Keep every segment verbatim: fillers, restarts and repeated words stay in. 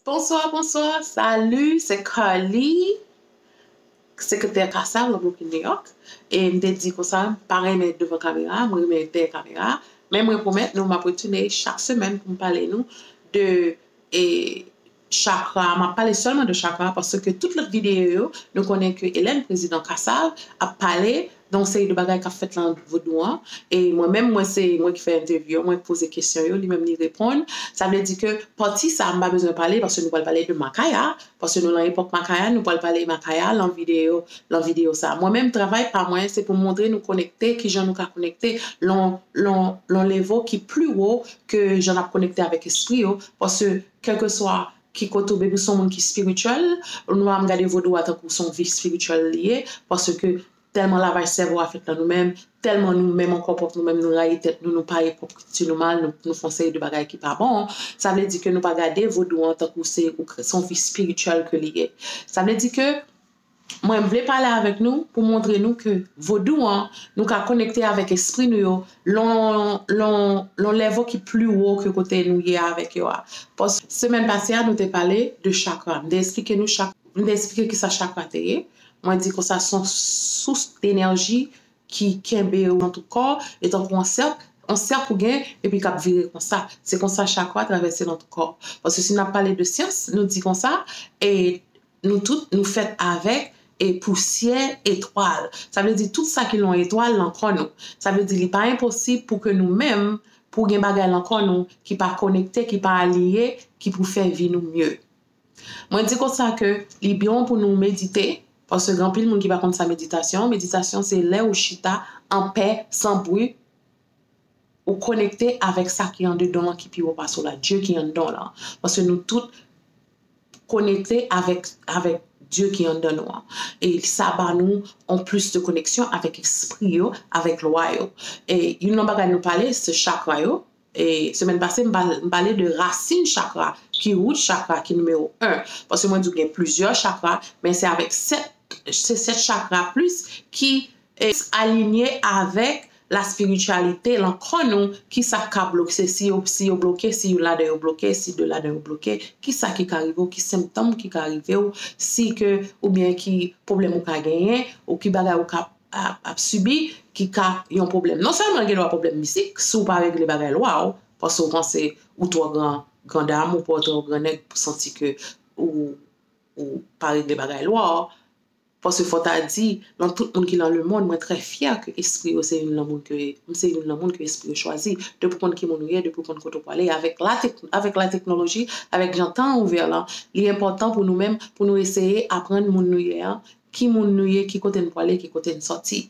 Bonswa, bonswa, salut, c'est Carly, sekretè Kassav nan Brooklyn, New York. E m te di konsa, m pa renmen devan kamera, m renmen dèyè kamera. Men mwen pwomèt nou, m ap retounen chak semèn pou m pale nou de e, chakra. M ap pale sèlman de chakra paske tout lòt videyo yo, nou konnen ke Hélène, prezidan Kassav, ap pale de yon seri de bagay k ap fèt nan vodou an. E mwen menm, mwen se mwen ki fè entèvyou yo, mwen ki poze kesyon yo, li menm li reponn. Sa vle di ke pati sa a m pa bezwen pale paske nou pral pale de Makaya, paske nou nan epòk Makaya, nou pral pale Makaya lan videyo, lan videyo sa a. Mwen menm, travay pa mwen, se pou m montre nou konekte, kijan nou ka konekte lan, lan, lan levo ki pli wo ke jan n ap konekte avèk espri yo, paske kèlkeswa ki kote w, depi w se yon moun ki espirityèl, nou pa janm gade vodou a tankou se yon vi espirityèl li ye, paske tèlman lavaj sèvo a fèt nan nou menm, tèlman nou menm ankò pwòp nou menm, nou rayi tèt nou, nou pale pwòp kilti nou mal, nou, nou fè yon seri de bagay ki pa bon. Sa vle di ke nou pa gade vodou an tankou se, se yon vi espirityèl ke li ye. Sa vle di ke mwen, m vle pale avèk nou pou montre nou ke vodou an, nou ka konekte avèk espri nou yo lan, lan, lan levo ki pli wo ke kote nou ye avèk yo a. Paske semèn pase a, nou te pale de chakra. M te eksplike nou chak, m te eksplike kisa chakra te ye. Mwen di konsa se yon sous denèji ki kenbe w nan tout kò, e tankou yon sèk, yon sèk ou gen, epi k ap vire konsa. Se konsa chakra travèse nan tout kò. Paske si n ap pale de syans, nou di konsa, e nou tout, nou fèt avèk e pousyè etwal. Sa vle di tout sa ki lan etwal lan kò nou. Sa vle di li pa enposib pou ke nou menm, pou gen bagay lan kò nou ki pa konekte, ki pa aliye, ki pou fè vi nou mye. Mwen di konsa ke li byen pou nou medite, paske gen anpil moun ki pa konn sa meditasyon. Meditasyon se lè ou chita an pè, san bri, ou konekte avèk sa ki andedan w lan ki pi wo pase w la, Dye ki anndan w lan. Paske nou tout konekte avèk, avèk Dye ki anndan nou an. E sa ba nou yon plis de koneksyon avèk espri yo, avèk lwa yo. E youn nan bagay nou pale, se chakra yo. E semèn pase, m pale, m pale de rasin chakra, ki wout chakra, ki nimewo en. Paske mwen di w gen plizyè chakra, men se avèk sèt, se sèt chakra plis ki e, alinye avèk la spirityalite lan kò nou, kisa k ka bloke, si yo, si yo bloke, si youn ladan yo bloke, si de ladan yo bloke, kisa ki ka rive w, ki sentòm ki ka rive w, si ke, oubyen ki pwoblèm ou ka genyen, ou ki bagay ou ka ap, ap sibi, ki ka yon pwoblèm. Non sèlman l gen dwa pwoblèm mistik, si w pa regle bagay lwa w, paske w panse ou twò gran, gran dam, ou pa twò gran nèg pou santi ke ou, ou pa regle bagay lwa w, Paske fò ta di, lan tout moun ki lan lemonn, mwen trè fyè ke espri yo se youn lan moun ke, m se youn lan moun ke espri yo chwazi. Depi w konn ki moun ou ye, depi w konn kote w prale, avèk la tek-, avèk la teknoloji, avèk jan tan an ouvè lan, li enpòtan pou nou menm, pou nou eseye aprann moun nou ye an, ki moun nou ye, ki kote n prale, ki kote n sòti.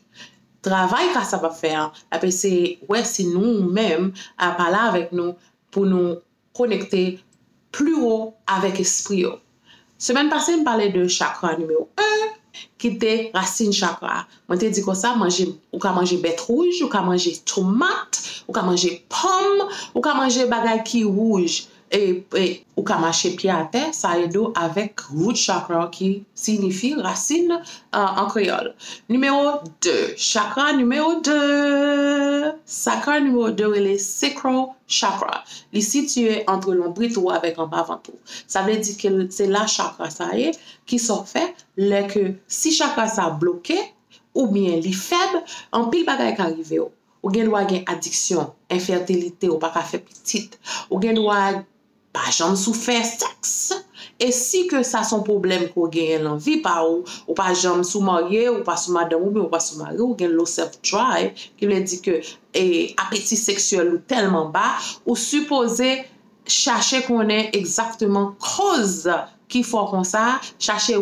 Travay Kassav ap fè an, l ap eseye wè si nou menm, a pale avèk nou, pou nou konekte pli wo avèk espri yo. Semèn pase, m pale de chakra nimewo en, ki te rasin chakra. Mwen te di konsa, manje, ou ka manje bèt wouj, ou ka manje tomat, ou ka manje pòm, ou ka manje bagay ki wouj. E, e ou ka mache pye atè, sa ede w avèk root chakra ki siyifi rasin, euh, an kreyòl. Nimewo de, chakra nimewo de. Chakra nimewo de rele sacral chakra. Li sitiye ant lonbrit ou avèk anba vant ou. Sa vle di ke l-, se la chakra sa ye, kisa w fè lè ke si chakra sa bloke oubyen li fèb, anpil bagay ka rive w. Ou gen dwa gen adiksyon, enfètilite, ou pa ka fè pitit. Ou gen dwa pa janm sou fè sèks. E si ke sa se yon pwoblèm ke w genyen nan vi pa w, ou pa janm, si w marye, ou pa sou madanm ou, oubyen ou pa sou mari w, ou gen low self drive, ki vle di ke, e, apeti seksyèl ou tèlman ba, ou sipoze chache konnen egzakteman koz ki fè w konsa, chache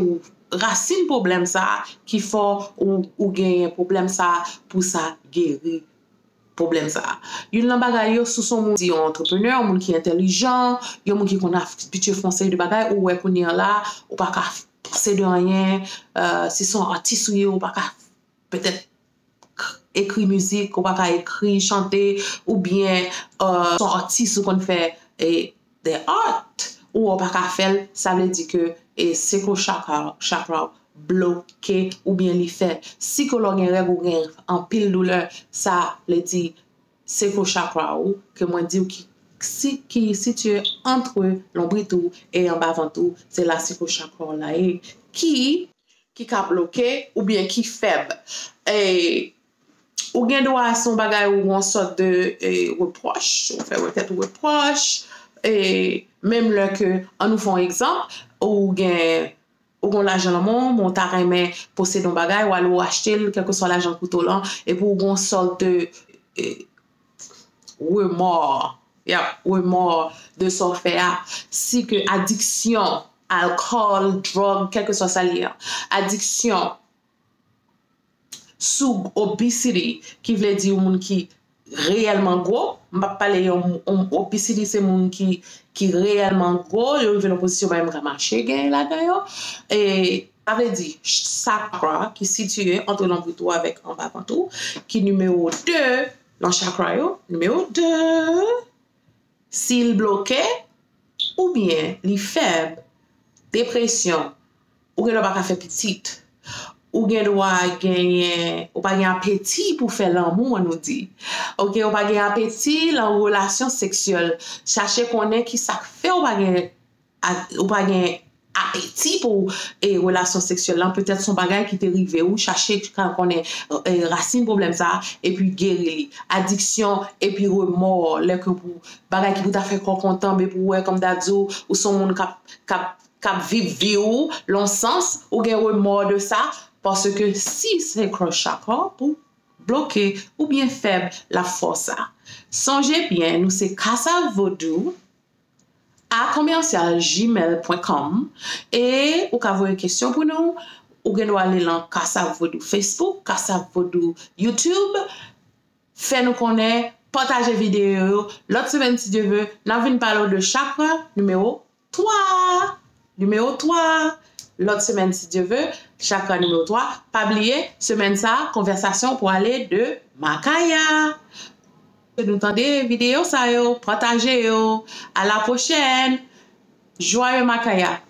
rasin pwoblèm sa a ki fè w, ou genyen pwoblèm sa a pou sa geri pwoblèm sa a. Youn nan bagay yo, si w se yon moun, di yon antreprenè, yon moun ki entèlijan, yon moun ki konn abitye fè yon seri de bagay, ou wè kounye a la, ou pa ka panse de anyen, euh, si se yon atis ou ye, ou pa ka petèt k-, ekri mizik, ou pa ka ekri, chante, oubyen, euh, se yon atis ou konn fè, e, the art, ou wè w pa ka fè l, sa vle di ke, e, sacral chakra, chakra w bloke oubyen li fèb. Si ke lè w gen règ ou gen anpil doulè, sa vle di sacral chakra ou, ke mwen di w ki si, ki sitiye antre lonbrit ou e anba vant ou, se la sacral chakra w la ye, ki, ki ka bloke oubyen ki fèb. E, ou gen dwa se yon bagay ou yon sòt de e, repwòch, ou fè tèt ou repwòch, e, menm lè ke, an nou fè yon egzanp, ou gen ou gen lajan nan men w, men w ta renmen posede yon bagay, w al ou achte l, kèlkeswa lajan l koute w lan, epi w gen yon sòt de e, remò, yap, remò de sa w fè a, si ke adiksyon, alkòl, dwòg, kèlkeswa sa l ye a, adiksyon sou obesity, ki vle di yon moun ki reyèlman gwo, m p ap pale yon, yon obesity, se moun ki, ki reyèlman gwo, yo rive nan pozisyon pa menm ka mache, gen ladan yo. E sa vle di, chakra ki sitiye ant lonbrit ou avèk anba vant ou, ki nimewo de nan chakra yo, nimewo de, si l bloke, oubyen li fèb, depresyon, ou gen dwa pa ka fè pitit, ou gen dwa genyen, ou pa gen apeti pou fè lanmou, an nou di. Oke, ou pa gen apeti lan relasyon seksyèl. Chache konnen ki sa k fè ou pa gen, a- ou pa gen apeti pou e, relasyon seksyèl lan. Petèt se yon bagay ki te rive ou, chache ka konnen e, rasin pwoblèm sa a, epi geri li. Adiksyon epi remò, lè ke pou bagay ki pou ta fè kò kontan, men pou wè kòm ta di w, ou se yon moun k ap, k ap, k ap viv vi w, lan sans, ou gen remò de sa, paske si se sacral chakra pou bloke oubyen fèb, l ap fè w sa. Sonje byen, nou se Kasav Vodou a commercial gmail point com e ou ka voye kesyon pou nou. Ou gen dwa ale lan Kasav Vodou Facebook, Kasav Vodou YouTube. Fè nou konnen, pataje videyo yo. Lòt semèn, si Dye ve, n ap vin pale w de chakra nimewo twa. Nimewo twa. Lòt semèn, si Dye ve, chakra nimewo twa. Pa bliye, semèn sa a, konvèsasyon pwale de makaya. Ke nou tande videyo sa yo, pataje yo. A la pwochèn. Joyeux makaya.